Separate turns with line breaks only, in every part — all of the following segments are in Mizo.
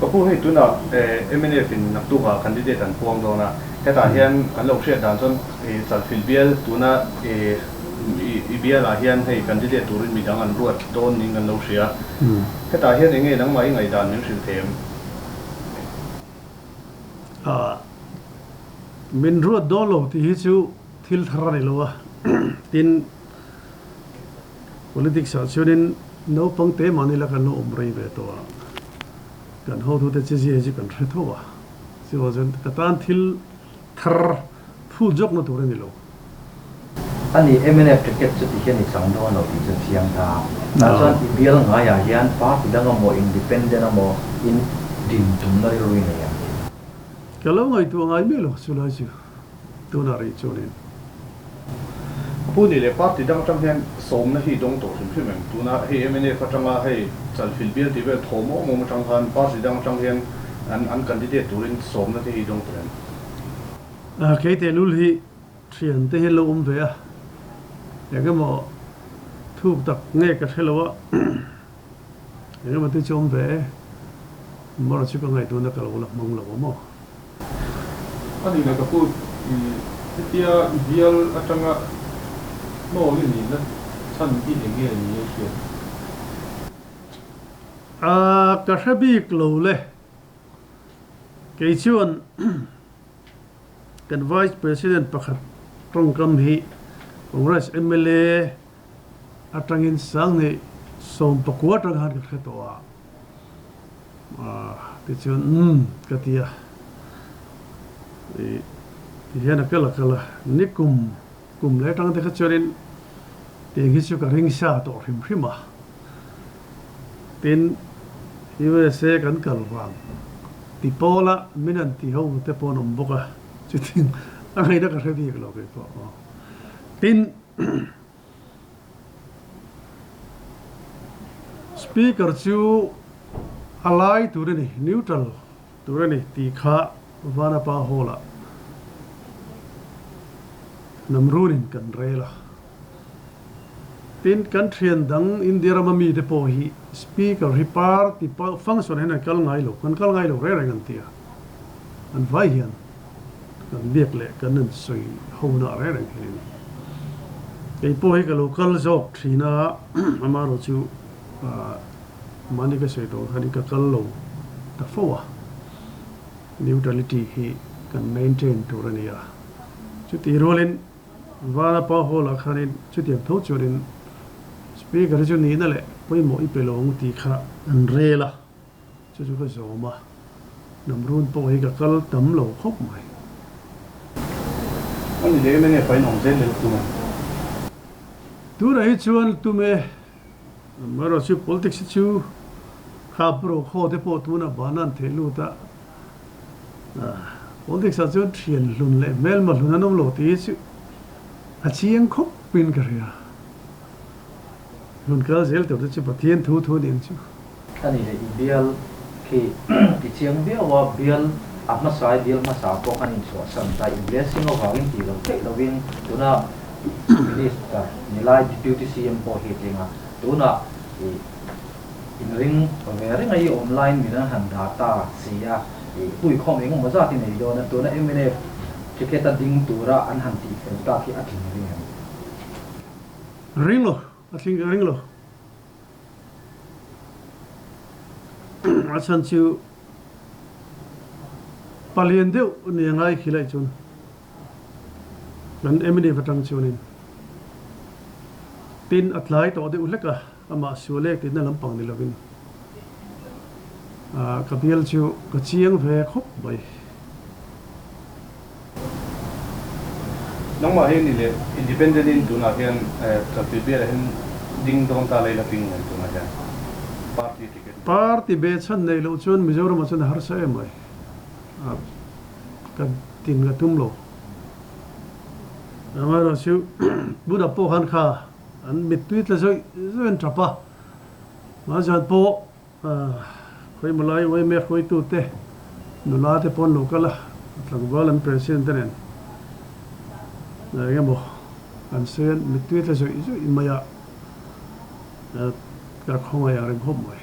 Ka pu hei tunah mnf in naktukah candidate an puang dawn a, hetah hian kan lo hriat dan chuan Chalfilh bial tuna i bialah hian hei candidate turin midang an ruat dawn niin kan lo hria. Hetah hian enge nangmah i ngaihdan min hrilh thei em?
Min ruat dawn lo tih hi chu thil thar a ni lo a, tin Politics ah chuanin naupang te mahni la kan lo awm rei ve tawh a, kan hotute che zia hi chu kan hre tho a, chuvang chuan ka tan thil thar phut zawkna tur a ni lo.
A ni, mnf ticket chu ti hian i chang dawn lo tih chu chiang ta. Tah chuan i bial ngaiah hian party dang amaw independent amaw in din tumna rilru i nei ang.
Ka lo ngaihtuah ngai miah lo chulai chu. Tunah rih chuanin.
A pu nih leh party dang atang hian sawmna hi dawng tawh hrim hrim em? Tuna hei mnf atanga hei Chalfilh bial tih vel thawm awm awm atang khan party dang atang hian an an candidate turin sawmna te hi dawng tawh em?
Kei tehlul hi thian te hian lo awm ve a, eng emaw thuk tak nge ka hre lo a, eng emaw te chu awm ve e, mawra chu ka ngaihtuahna ka lo la hmang lo a maw?
A nih leh ka pu, i hetia i bial atanga hnawl i nihna chhan hi eng nge ni a hriat?
A, ka hre bik lo le. Kei chuan kan Vice President pakhat tawngkam hi Congress mla atangin Sanghnih 19 atang khan ka hre tawh a. Tichuan umm ka ti a, ih ti hian a kal a kal a, ni kum kum leh atang te kha chuanin tiang hi chu ka ring sa tawh hrim hrim a, tin USA kan kal vang ti pawla min an ti ho te pawh an awm bawk a, chutin a ngaihna ka hre bik lo kei pawh aw tin. Speaker chu a lai tur a ni, neutral tur a ni tih kha Vanapa Hall-ah Namrunin kan rel a. Tin, kan thian dang India rama mite pawh hi Speaker hi party function hian an kal ngai lo, kan kal ngai lo reng reng an ti a. An vai hian. Kan biak leh kan an sawi ho nah reng reng hian in kei pawh hi ka lo kal zawk thin a, amaherawh chu mahni ka sawi tawh khan ka kal lo ta fo a, neutrality hi kan maintain tur a ni a, chutih rualin Vanapa Hall ah khanin chutiang tho chuanin Speaker hi chu nihna leh pawimawh i pe lo ang tih kha an rel a. Chu chu ka zawm a, Namrun pawh hi ka kal tam lo khawp mai.
A ni leh em enge fain awm zel leh tum a?
Tunah hi chuan tum e, amaherawh chu politics hi chu khap ro khaw te pawh tunah bana an theh lut a, politics ah chuan thian hlun leh hmelma hlun an awm lo tih hi chu a chiang khawp in ka hria. Hlun kal zel tur te chu Pathian thu thu nen chu.
A nih leh i bial khi ti chiang viau a, bial a hmasa i bial hmasa pawh khan inchhuahsan ta, i blessing avangin tih loh theih lovin tuna Minister nilai Deputy CM pawh hi a tling a, tunah i inring ve reng a i awm laiin min an han dah ta si a, i huikhawm engemaw zat i nei dawn a, tuna mnf ticket a ding tura an han tih fel tak hi a tling ring em?
Ring lo, a tling ka ring lo. A chhan chu palian deuh ni a ngai khi lai chuan kan mnf atang chuanin tin a tlai tawh deuh hlek a, amah sualek tihna lampang ni lovin ka bial chu ka chiang ve khawp mai.
Nangmah hi ni leh independent in tunah hian Chaltui bialah hian ding dawn ta lei la tling em tunah hian party ticket.
Party be chhan neih loh chuan Mizoramah chuan a harsa em mai. Ka tin ka tum lo. Amaherawhchu Buddha pawh khan kha an mittui tla zawih zawih an tap a, mahse pawh Khawimalai uaime hruaitute, nula te pawh an lo kal a, tlangval an president te nen eng emaw an sawi a, mittui tla zawih zawih mai a, ka khawngaih ang reng khawp mai.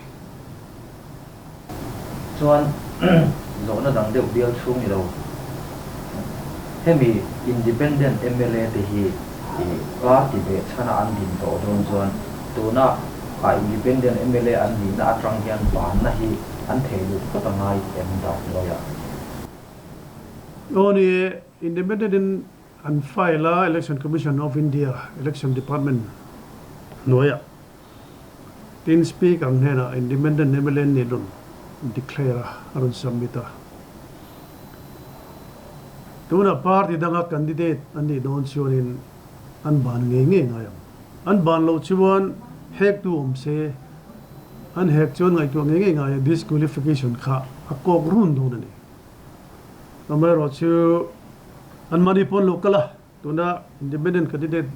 Chuan zawhna dang deuh bial chhung ni lo. Hemi Independent mla te hi party beh chhana an din tawh dawn chuan tuna a Independent mla an nihna atang hian banna hi an thei lut phawt a ngai em dan hnuaiah.
Aw ni e, Independent in an file a Election Commission of India Election Department hnuaiah. Tin, Speaker hnenah Independent mla an nih rawn declare a, a rawn submit a. Tunah party danga candidate an nih dawn chuanin an ban ngei ngei ngai ang. An ban loh chuan hektu awm se, an hek chuan ngaihtuah ngei ngei ngai a, disqualification kha a kawk run dawn a ni. Amaherawhchu an mahni pawn lo kal a. Tuna Independent candidate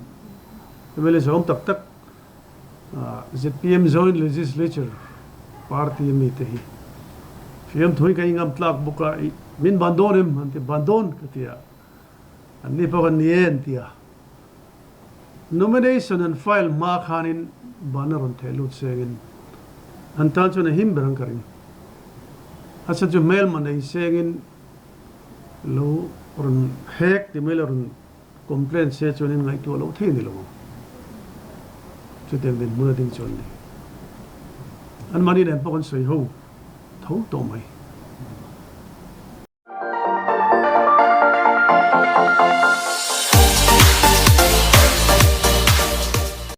mla zawm tak tak zpm Joint Legislature Party a mite hi fiamthu hi ka ingam tlak bawk a, min ban dawn em an ti, ban dawn ka ti a, an ni pawh kan ni e an ti a. Nomination an file hma khanin ban a rawn theh lut sengin an tan chuan a him ber ang ka ring. A chhan chu hmelma nei sengin Lo rawn hek ti mai la rawn complain se chuan in ngaihtuah loh thei ni lo ang. Chutiang dinhmun a ding chuan ni. An mahni nen pawh kan sawi ho tho tawh mai.